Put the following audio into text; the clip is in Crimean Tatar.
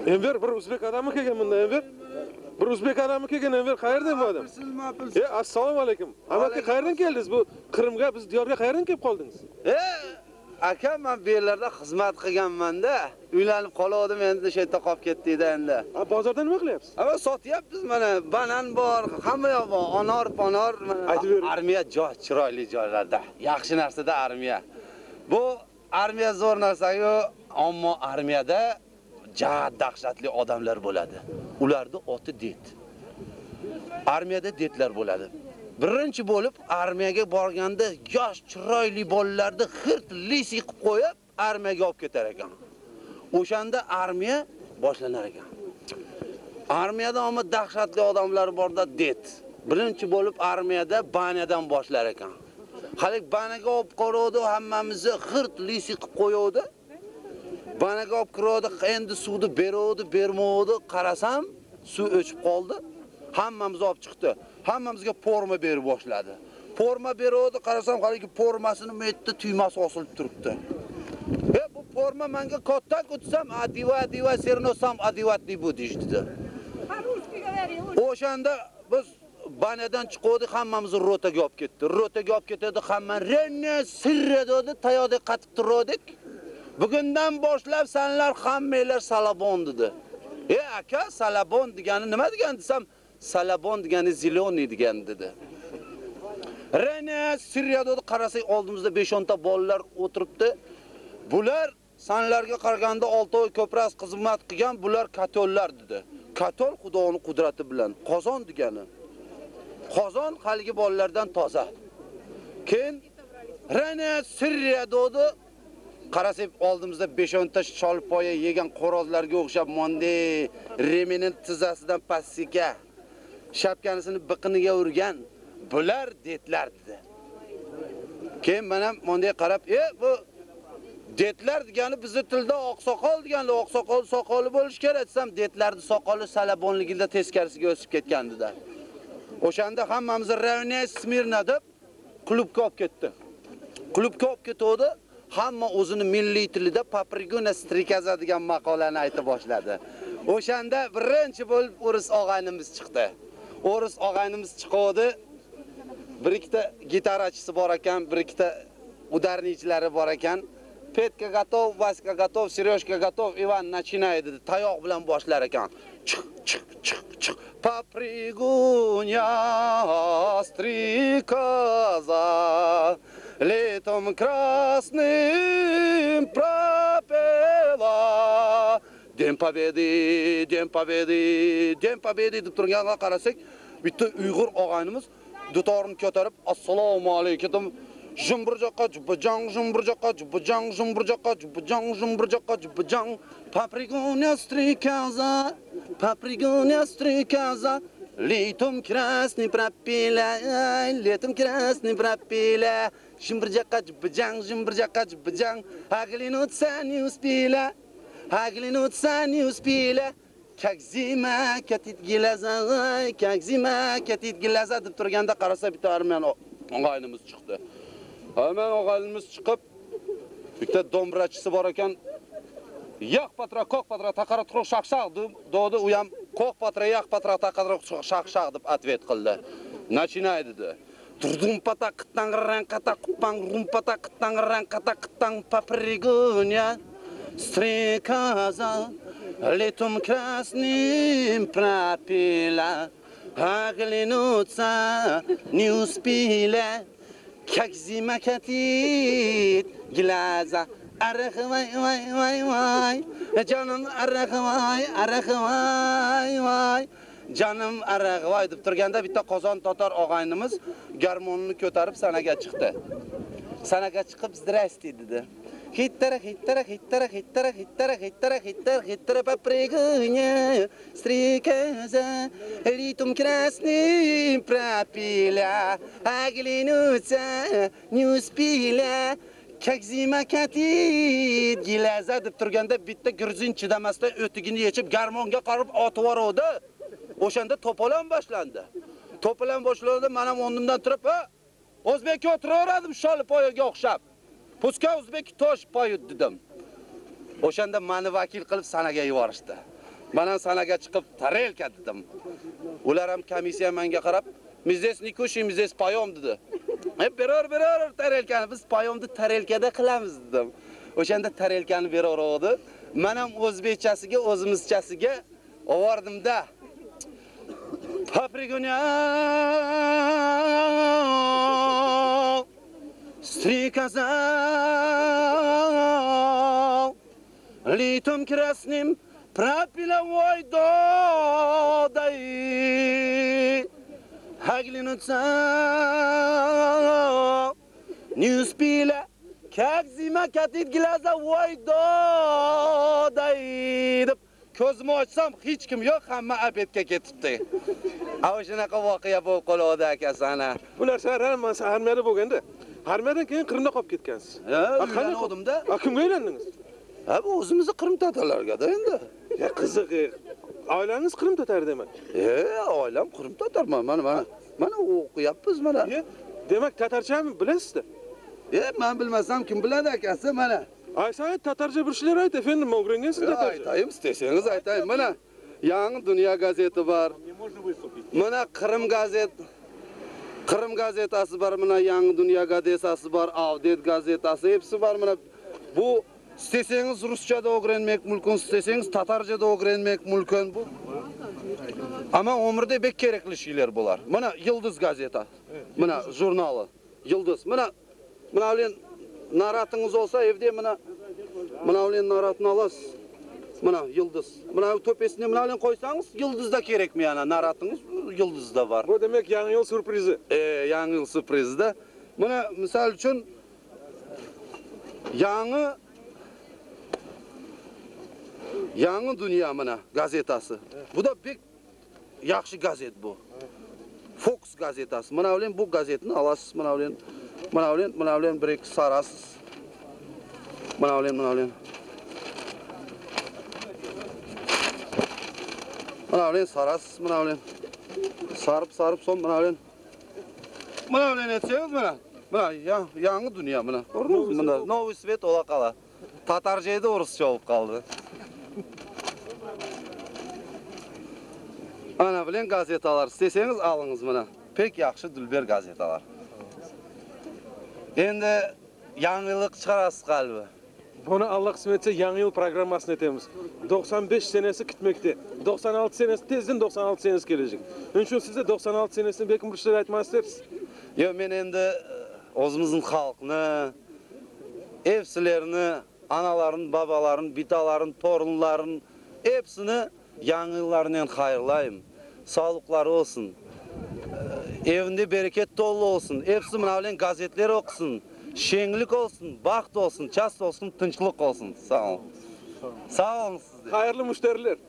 Enver, bir uzbek adamı kelgen mında, Enver. Bir uzbek adamı kelgen, Enver, qayerden bu adam? E, assalamu aleykum. Amaki, qayerden keldiñiz? Bu Qırımğa, biz diyarğa qayerden kelip qaldıñız? E, aka, men bu yerlerde hızmet qılğanman-da. Uylanıp qoluvdim, endi şu yerda qolib ketdik-da endi. A, bozorda nima qilyapsiz? Ama sotyapmiz mana, banan bor, hamma yoq bor, anor, panor, mana. Aytib bering. Armiya joy, chiroyli joylarda. Yaxshi narsa-da armiya. Bu armiya zo'r narsa-yu, ammo armiyada ja dahshatli odamlar bo'ladi. Ularni oti дед. Armiyada дед lar bo'ladi. Birinchi bo'lib armiyaga borganda yosh chiroyli bolalarni xirt лысый qilib qo'yib armiyaga olib ketar ekan. O'shanda armiya boshlanar ekan. Armiyada ammo dahshatli odamlar borda дед. Birinchi bo'lib armiyada баня dan boshlar ekan. Hali баня ga olib qaruvdi, hammamizni xirt лысый qilib qo'yuvdi. Баня ga olib kiruvdi, endi suvni beruvdi, bermovdi, qarasam suv o'chib qoldi. Hammamizni olib chiqdi. Hammamizga forma berib boshladi. Forma beruvdi, qarasam haligi formasini bu yerda tuymasi osilib turibdi. E bu forma menga katta o'tsam, одевай, одевай, всё равно сам одевать не будешь dedi. По-русски говори. O'shanda biz баня dan chiquvdik, hammamizni rotaga olib ketdi. Rotaga olib ketadi, hamma renni sirra dedi, tayoqdek qatib turdik. Bugundan boshlab sanlar hammanglar salabon dedi. E aka, salabon degani nima degani desam, salabon degani зелёный degan dedi. Rene Siriya dedi, qarasak oldimizda 5-10 ta bolalar o'tiribdi. Bular sanlarga qaraganda 6 oy ko'proq xizmat qilgan, bular katollar dedi. Katol Xudoning qudrati bilan qozon degani. Qozon haligi bolalardan toza. Keyin Rene Siriya dedi. Qarasak oldimizda 5-10 ta sholpoya yegan xo'rozlarga o'xshab monday remini tizzasidan pastga shapkanisini biqiniga urgan bular дед lar dedi. Keyin men ham monday qarab, "E, bu дед lar degani bizni tilda oqsoqol degani, oqsoqol soqoli bo'lish kerak" desam, дед larning soqoli salabonligida teskarisiga o'sib ketgan dedi. O'shanda hammamizni равняйсь смирно deb klubga olib ketdi. Klubga olib ketuvdi. Hamma o'zini milliy tilida попрыгунья стрекоза degan maqolani ayta boshladi. O'shanda birinchi bo'lib o'ris og'aynimiz chiqdi. O'ris og'aynimiz chiquvdi. Bir ikkita gitarachisi bor ekan, bir ikkita ударник chilari bor ekan. Петька готов, Васька готов, Сережка готов, Иван начинай dedi. Tayoq bilan boshlar ekan. Chiq, chiq, chiq, chiq. Попрыгунья стрекоза летом красным пропела. День Победы, День Победы, День Победы deb turganga qarasak, bitta Uyg'ur og'aynimiz dutorini ko'tarib, assalomu alaykum Jumburjoqqa jubujang, jumburjoqqa jubujang, jumburjoqqa jubujang, jumburjoqqa jubujang. Попрыгунья стрекоза, попрыгунья стрекоза, летом красный пропела, летом красный пропела. Jumburjoqqa jubujang, jumburjoqqa jubujang, оглянуться не успела, оглянуться не успела. Как зима катит глаза, как зима катит глаза deb turganda qarasa bitta armyan og'aynimiz chiqdi. Armyan og'aynimiz chiqib, bitta dombrachisi bor ekan. Yoq patra, ko'k patra, taqara turuq shaq-shaq dedi, u ham ko'k patra, yoq patra, taqara turuq shaq-shaq deb ответ qildi. Начинай dedi. Durdum pata qıttang rang qata quppang rum pata qıttang rang qata qıttang попрыгунья стрекоза летом красным пропела оглянуться не успела как зима катит глаза arx vay vay vay vay jonim arx vay arx vay vay jonim arx vay deb turganda bitta qozon tatar og'aynimiz garmonini ko'tarib sanaga chiqdi. Sanaga chiqib здрасте dedi. Hittara hittara hittara hittara hittara hittara hittara hittara попрыгунья стрекоза летом красным пропела оглянуться не успела как зима катит глаза deb turganda bitta gruzinchidamasdan o'tigini yechib garmonga qarab otib yubordi. O'shanda to'polon boshlandi. To'polon boshlandi, men ham o'rnimdan turib, ha, o'zbekka o'tiraverdim sholi poyaga o'xshab. Пускай узбеки тоже поют dedim. O'shanda meni vakil qilib sanaga yuborishdi. Mana sanaga çıqıp tarelka dedim. Ular ham komissiya manga qarab, Мы здесь не кушаем, здесь поем dedi. E, beror, beror tarelkani, biz поем ni tarelkada qilamiz dedim. O'shanda tarelkani beraverdi. Men ham o'zbekchasiga, o'zimizchasiga ovordimda. Попрыгунья, стрекоза, литом красным пропела voy doday оглянуться не успела, как зима катит глаза voy doday deb ko'zimni ochsam hech kim yo'q, hamma обед ga ketibdi. A shunaqa voqea bo'lib qoladi akasi ana. Bu narsalar hammasi armiyada bo'lganda. Armiyadan keyin Qrimda qolib ketgansiz. Ha, A, qanday uylanuvdim-da. A, kimga uylandingiz? Ha, bu o'zimizni Qrim tatarlarga-da endi. Ya qiziq. e, Oilangiz Qrim tatari demak. E, oilam Qrim tatar mana mana. Mana o'qiyapmiz mana. E, demak tatarchami bilasizda? E, men bilmasam kim biladi akasi mana. Aytsangiz tatarcha bir şeylar ayt efendim, o'rgangansiz tatarcha. Aytayım, istesangiz aytayım. Mana Yangi Dunyo gazeti bor. Mana Qrim gazet Qrim gazetasi bor, mana Yangi Dunyo gazetasi bor, Avdet gazetasi, hepsi bor mana. Bu istesangiz ruschada o'rganmak mumkin, istesangiz tatarchada o'rganmak mumkin bu. Ama ömürde bek kerekli şeyler bular. Mana Yıldız gazeta. Mana jurnali. Yıldız. Mana mana ulen naratıñız olsa evde mana mana ulen naratını alasiz. Mana Yıldız. Mana töpesine mana ulen qoysañız Yıldız da kerekmi yana naratıñız Yıldız da bar. Bu demek yangi yıl sürprizi. E, yangi yıl sürprizi da. Mana misal uchun yangi Yangi Dunyo mana gazetasi. Bu da pek yaxshi gazet bu. Fokus gazetasi. Mana ulen bu gazetni alasiz, mana ulen mana ulen mana ulen bir eki sarasiz. Mana ulen mana ulen. Mana ulen sarasiz, mana ulen. Sarıp sarıp son mana ulen. Mana ulen etseñiz mana. Mana ya, yangi dunyo mana. Ko'rdingizmi? Bunda Новый свет ola qala. Tatarca edi, o'rischa bo'lib qoldi. Ana bilen gazetalar isteseñiz alıñız mına. Pek yahşı dülber gazetalar. Endi yañılıq çıqarasız ğaliba. Bunı Alla qısmet etse yañı yıl programmasını etemiz. 95 senesi kitmekte. 96 senesi tezden 96 senesi kelecek. Onıñ içün siz de 96 senesine belki bir şeyler aytmaq istersiz. Yoq, men endi özümizniñ halqnı, epsilerini, anaların, babaların, bitaların, torunların, epsini yañı yıllarınen hayırlayım. Sağlıqları olsun, evinde bereket tolu olsun, episi mına bilen gazetler oqusın, şeñlik olsun, baht olsun, çast olsun, tınçlıq olsun. Sağ olun. Sağ oluñ siz de. Hayırlı müşteriler.